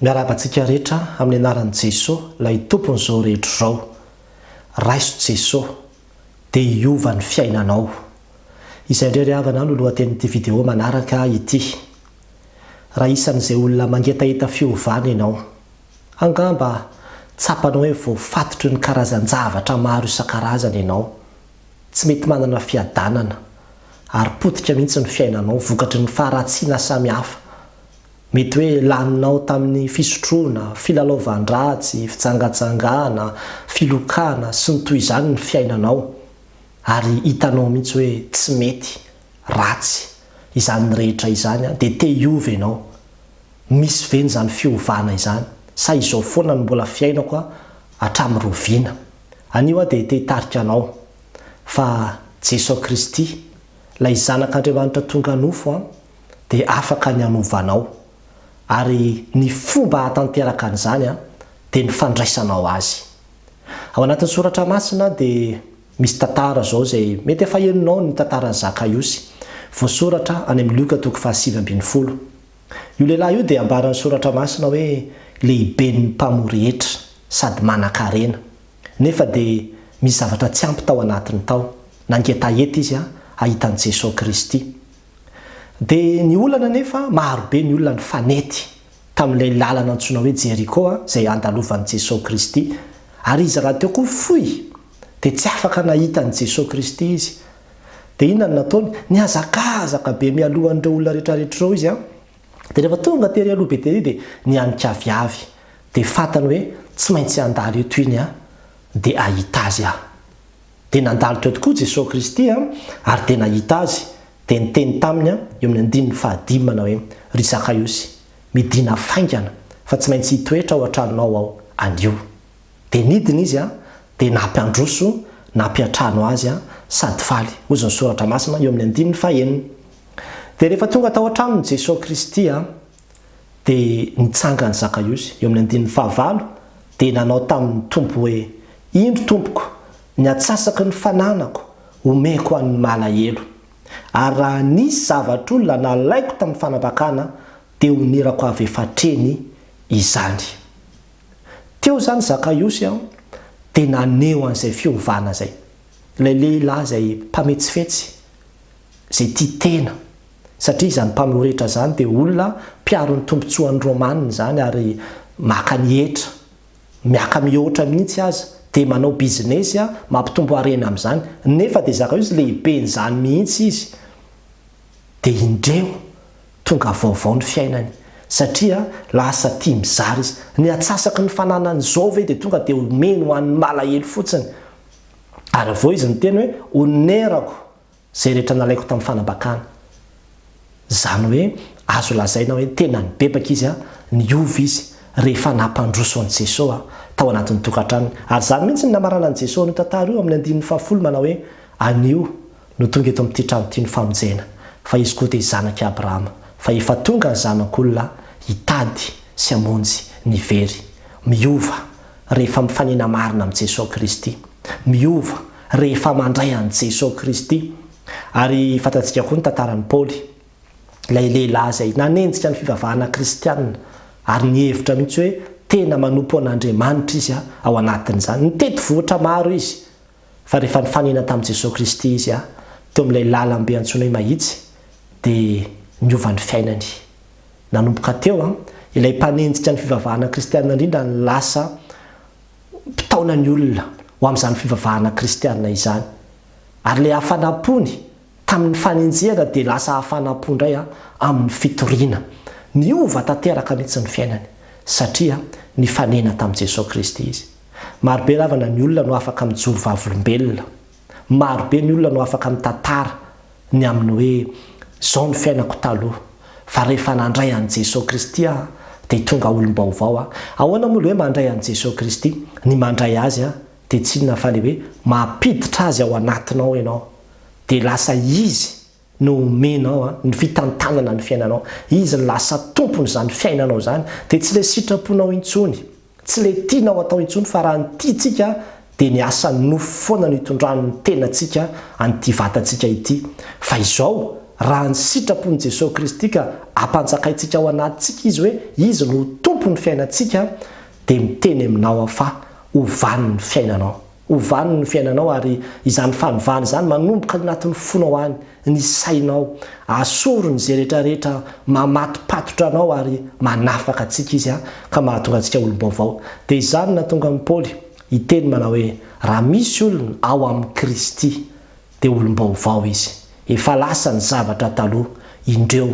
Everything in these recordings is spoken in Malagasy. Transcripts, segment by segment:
Miarahaba antsika rehetra amin'ny anaran'i Jeso ilay Tompon'izao rehetra izao. Raiso Jeso dia hiova ny fiainanao. Izay indray ry havana no lohatenin'ity video manaraka ity. Raha isan'izay olona mangetaheta fiovana ianao, angamba tsapanao hoe voafatotry ny karazan-javatra maro isan-karazany ianao, tsy mety manana fiadanana, ary potika mihitsy ny fiainanao vokatry ny faharatsiana samihafa. Mety hoe laninao tamin'ny fisotroana, filalaovan-dratsy, fijangajangana, filokana, sy ny toy izany ny fiainanao, ary hitanao mihitsy hoe tsy mety, ratsy, izany rehetra izany, dia te hiova ianao. Misy ve izany fiovana izany? Sa izao foana no mbola fiainako hatramin'ny roviana? Anio aho dia te hitarika anao fa Jesoa Kristy, ilay Zanak'Andriamanitra tonga nofo, dia afaka ny hanova anao. Ary ny fomba hahatanteraka an'izany dia ny fandraisanao Azy. Ao anatin'ny Soratra Masina dia misy tantara izao izay mety efa henonao ny tantaran'i Zakaiosy, voasoratra any amin'ny Lioka toko faha-19. Io lehilahy io dia ambaran'ny Soratra Masina hoe lehiben'ny mpamory hetra sady manan-karena. Nefa dia misy zavatra tsy ampy tao anatiny tao. Nangetaheta izy hahita an'i Jesoa Kristy. Dia ny olana anefa, maro be ny olona nifanety tamin'ilay lalana antsoina hoe Jeriko izay andalovan'i Jesoa Kristy. Ary izy rahateo koa fohy, dia tsy afaka nahita an'i Jesoa Kristy izy. Dia inona no nataony? Nihazakazaka be mialoha an'ireo olona rehetrarehetra ireo izy. Dia rehefa tonga tery aloha be tery dia nihanika aviavy. Dia fantany hoe tsy maintsy handalo eto iny aho, dia hahita azy aho. Dia nandalo teo tokoa Jesoa Kristy ary dia nahita azy, dia niteny taminy eo amin'ny andininy fahadimy manao hoe, Ry Zakaiosy, midìna faingana, fa tsy maintsy hitoetra ao an-tranonao aho anio. Dia nidina izy dia nampiandroso, nampiantrano azy sady faly, hozy ny Soratra Masina eo amin'ny andininy fahenina. Dia rehefa tonga tao an-tranony Jesoa Kristy dia nitsangana Zakaiosy, eo amin'ny andininy fahavalo, dia nanao tamin'ny Tompo hoe, Indro, Tompoko, ny antsasaky ny fananako omeko an'ny malahelo, ary raha nisy zavatr'olona nalaiko tamin'ny fanambakana, dia honirako avy efatreny izany. Teo izany Zakaiosy dia naneho an'izay fiovana izay. Ilay lehilahy izay mpametsifetsy, izay tia tena, satria izany mpanohitra izany dia olona mpiaro ny tombontsoan'ny Romana izany ary maka ny hetra, miaka mihoatra mihitsy aza, dia manao bizinesy mampitombo harena amin'izany, nefa dia Zakaiosy lehiben'izany mihitsy izy, dia indreo tonga vaovao ny fiainany, satria lasa tia mizara izy, ny antsasaky ny fananany izao ve dia tonga dia omeny ho an'ny malahelo fotsiny, ary avy eo izy niteny hoe onerako Izay rehetra nalaiko tamin'ny fanambakana. Izany hoe azo lazaina hoe tena nibebaka izy, niova izy rehefa nampandroso an'i Jesoa tao anatin'ny tokantranony. Ary izany mihitsy no namaranan'i Jesoa an'io tantara io amin'ny andininy fahafolo manao hoe, Anio no tonga eto amin'ity trano ity ny famonjena, fa izy koa dia zanak'i Abrahama, fa efa tonga ny Zanak'olona hitady sy hamonjy ny very. Miova rehefa mifanena marina amin'i Jesoa Kristy. Miova rehefa mandray an'i Jesoa Kristy. Ary fantatsika koa ny tantaran'i Paoly, ilay lehilahy izay nanenjika ny fivavahana kristiana ary nihevitra mihitsy hoe tena manompo an'Andriamanitra izy ao anatin'izany. Nitety vohitra maro izy, fa rehefa nifanena tamin'i Jesoa Kristy izy teo amin'ilay lalambe antsoina hoe Mahitsy dia niova ny fiainany. Nanomboka teo, ilay mpanenjika ny fivavahana kristiana indrindra no lasa mpitaona ny olona ho amin'izany fivavahana kristiana izany. Ary ilay hafanam-pony tamin'ny fanenjehana dia lasa hafanam-po indray amin'ny fitoriana. Niova tanteraka mihitsy ny fiainany satria nifanena tamin'i Jesoa Kristy izy. Marobe ravana ny olona no afaka mijoro vavolombelona. Marobe ny olona no afaka mitantara ny amin'ny hoe izao ny fiainako taloha fa rehefa nandray an'i Jesoa Kristy aho dia tonga olom-baovao aho. Ahoana moa ilay hoe mandray an'i Jesoa Kristy? Ny mandray Azy dia tsy inona fa ilay hoe mampiditra Azy ao anatinao ianao dia lasa Izy no omenao ny fitantanana ny fiainanao. Izy no lasa tompon'izany fiainanao izany dia tsy ilay sitraponao intsony. Tsy ilay tianao atao intsony fa raha ny tiantsika dia ny asan'ny nofo foana no itondran'ny tenantsika an'ity vatantsika ity. Fa izao, raha ny sitrapon'i Jesoa Kristy ka ampanjakaintsika ao anatintsika Izy hoe Izy no ho Tompo. Tompon'ny fiainantsika dia miteny aminao aho fa ovany ny fiainanao. Ovany ny fiainanao ary izany fanovana izany manomboka any anatin'ny fonao any, ny sainao. Asoriny izay rehetra rehetra mamatopatotra anao ary manafaka antsika Izy ka mahatonga antsika olom-baovao. Dia izany no nahatonga an'i Paoly hiteny manao hoe, Raha misy olona ao amin'i Kristy dia olom-baovao izy. Efa lasa ny zavatra taloha, indreo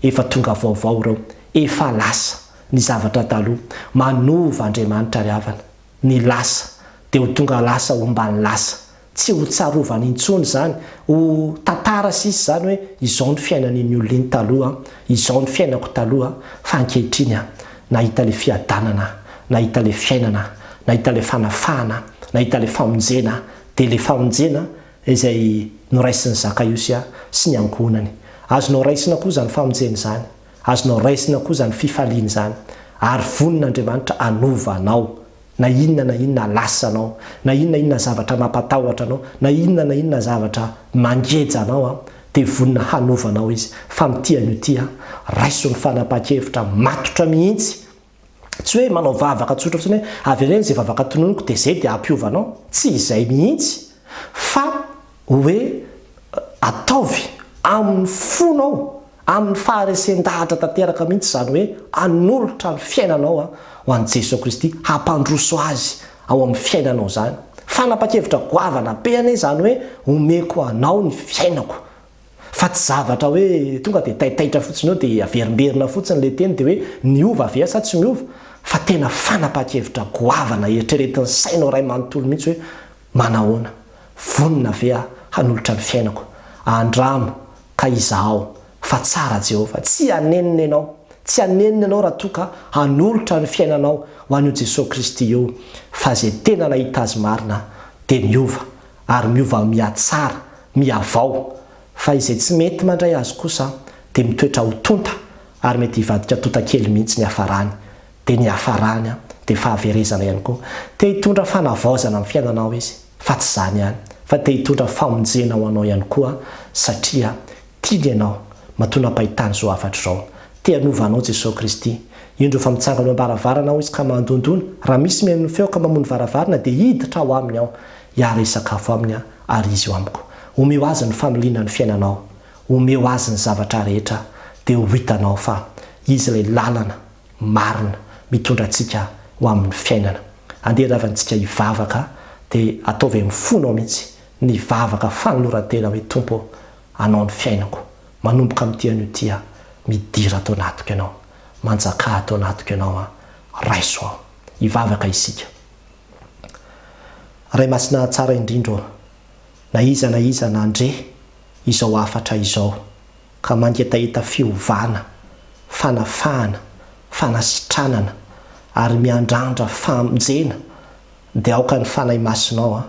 efa tonga vaovao ireo. Efa lasa ny zavatra taloha. Manova Andriamanitra ry havana. Ny lasa dia ho tonga lasa omban'ny lasa. Tsy ho tsarovana intsony izany, ho tantara sisa izany hoe izao ny fiainan'iny olona iny taloha, izao ny fiainako taloha, fa ankehitriny aho nahita ilay fiadanana, nahita ilay fiainana, nahita ilay fanafahana, nahita ilay famonjena, dia ilay famonjena izay noraisin'i Zakaiosy sy ny ankohonany. Azonao raisina koa izany famonjena izany. Azonao raisina koa izany fifaliana izany. Ary vonona Andriamanitra hanova anao. Na inona na inona lasa anao, na inona na inona zavatra mampatahotra anao, na inona na inona zavatra mangeja anao, dia vonona hanova anao Izy. Fa amin'ity anio ity, raiso ny fanapahan-kevitra matotra mihitsy. Tsy hoe manao vavaka tsotra fotsiny hoe avereno izay vavaka tononiko dia izay dia hampiova anao. Tsy izay mihitsy. Fa hoe ataovy amin'ny fonao, amin'ny faharesen-dahatra tanteraka mihitsy izany hoe hanolotra ny fiainanao ho an'i Jesoa Kristy, hampandroso Azy ao amin'ny fiainanao izany. Fanapan-kevitra goavana be anie izany hoe omeko anao ny fiainako. Fa tsy zavatra hoe tonga dia taitaitra fotsiny eo dia averimberina fotsiny ilay teny dia hoe niova ve aho sa tsy miova? Fa tena fanapahan-kevitra goavana eritreretin'ny sainao iray manontolo mihitsy hoe manahoana? Vonona ve aho hanolotra ny fiainako? Andramo ka izahao fa tsara Jehovah. Tsy hanenina ianao. Tsy hanenina ianao raha toa ka hanolotra ny fiainanao ho an'io Jesoa Kristy io fa izay tena nahita Azy marina dia miova ary miova mihatsara, mihavao, fa izay tsy mety mandray azy kosa dia mitoetra ho tonta ary mety hivadika tonta kely mihitsy ny hafarany, dia ny hafarany dia fahaverezana ihany koa. Te hitondra fanavaozana amin'ny fiainanao Izy, fa tsy izany ihany, fa te hitondra famonjena ho anao ihany koa satria Tiany ianao, matoa nampahitany izao hafatra izao. Te hanova anao Jesoa Kristy. Indro fa mitsangana eo am-baravarana aho Izy ka mandondona, raha misy mihaino ny feoko ka mamono varavarana dia hiditra ao aminy aho, hiara hisakafo aminy aho ary Izy eo amiko. Omeo Azy ny familiana ny fiainanao. Omeo Azy ny zavatra rehetra dia ho hitanao fa Izy ilay lalana marina mitondra antsika ho amin'ny fiainana. Andeha ravantsika hivavaka dia ataovy amin'ny fonao mihitsy ny vavaka fanoloran-tena hoe Tompo ô, Anao ny fiainako, manomboka amin'ity anio ity aho, midira ato anatiko Ianao, manjakà ato anatiko Ianao an, raiso aho. Hivavaka isika. Ray Masina tsara indrindra ô, na iza na iza nandre izao hafatra izao ka mangetaheta fiovana, fanafahana, fanasitranana ary miandrandra famonjena dia aoka ny Fanahy Masinao an,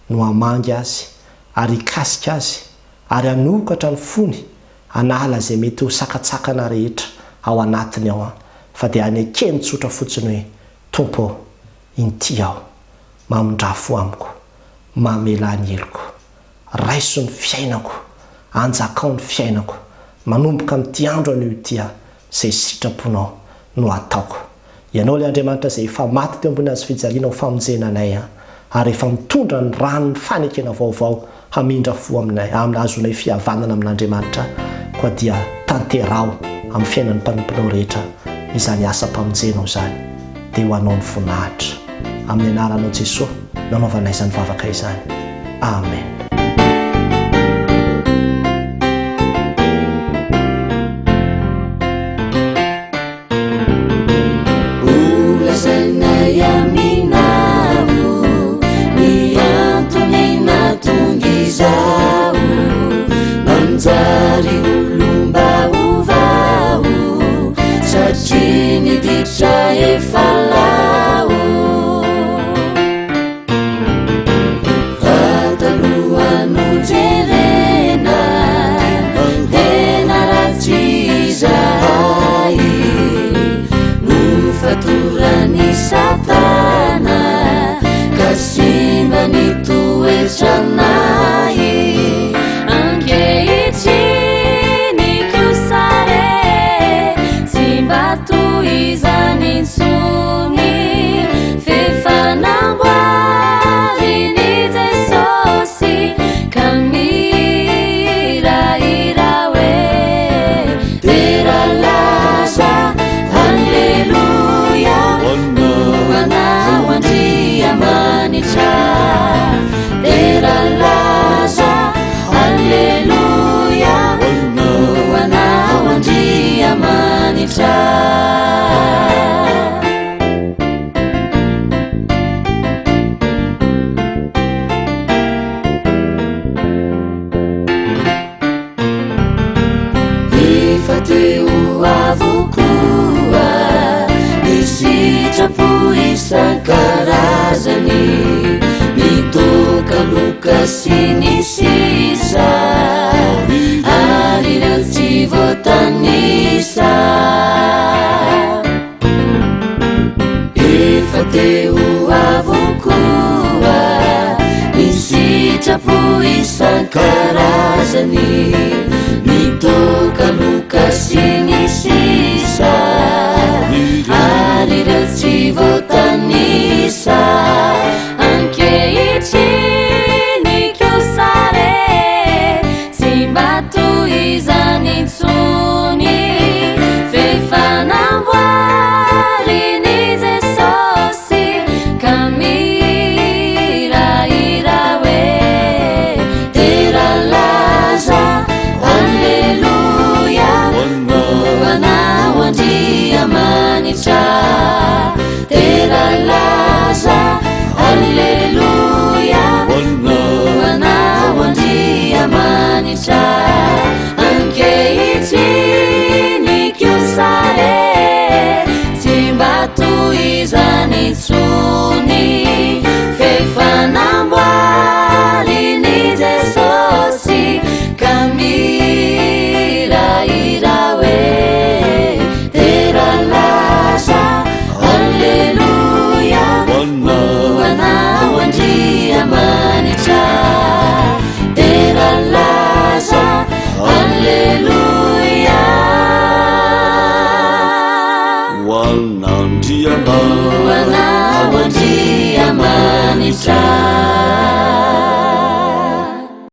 no hamangy azy ary hikasika azy ary hanokatra ny fony hanala izay mety ho sakantsakana rehetra ao anatiny ao an, fa dia anekeny tsotra fotsiny hoe, Tompo ô, inty aho, mamindrà fo amiko, mamelà ny heloko, raiso ny fiainako, anjakao ny fiainako, manomboka amin'ity andro anio ity aho, izay sitraponao no ataoko. Ianao ilay Andriamanitra izay efa maty teo ambony hazofijaliana ho famonjena anay an, ary efa mitondra ny ran'ny fanekena vaovao hamindra fo aminay, hahazoanay fihavanana amin'Andriamanitra, koa dia tanteraho amin'ny fiainan'ny mpanomponao rehetra izany asam-pamonjenao izany, dia ho Anao ny voninahitra. Amin'ny anaranao Jesoa no anaovanay izany vavaka izany. Amen. Holazainay aminao ny antony nahatonga izaho nanjary olom-baovao satria ny ditra efa lao. Raha taloha no jerena, tena ratsy izahay, nofatoran'i Satana, ka simba ny toetranay. Ankehitriny kosa re, tsy mba toy izany intsony. isan-karazany, ny toaka loka sy ny sisa, ary ireo tsy voatanisa. Efa te ho avokoa ny sitrapo isan-karazany, ny toaka loka sy ny sisa, ary ireo tsy voatanisa. Ankehitriny kosa re, tsy mba toy izany intsony, f'efa namboarin'i Jesosy, ka mihirahira hoe, Dera laza, Aleloia, ho Anao Andriamanitra. Dera laza, Aleloia, ho Anao Andriamanitra. Ankehitriny kosa re, tsy mba toy izany intsony, f'efa namboarin'i Jesosy, ka mihirahira hoe, Dera laza, Aleloia, ho Anao Andriamanitra. Dera laza, Aleloia, ho an'Andriamanitra.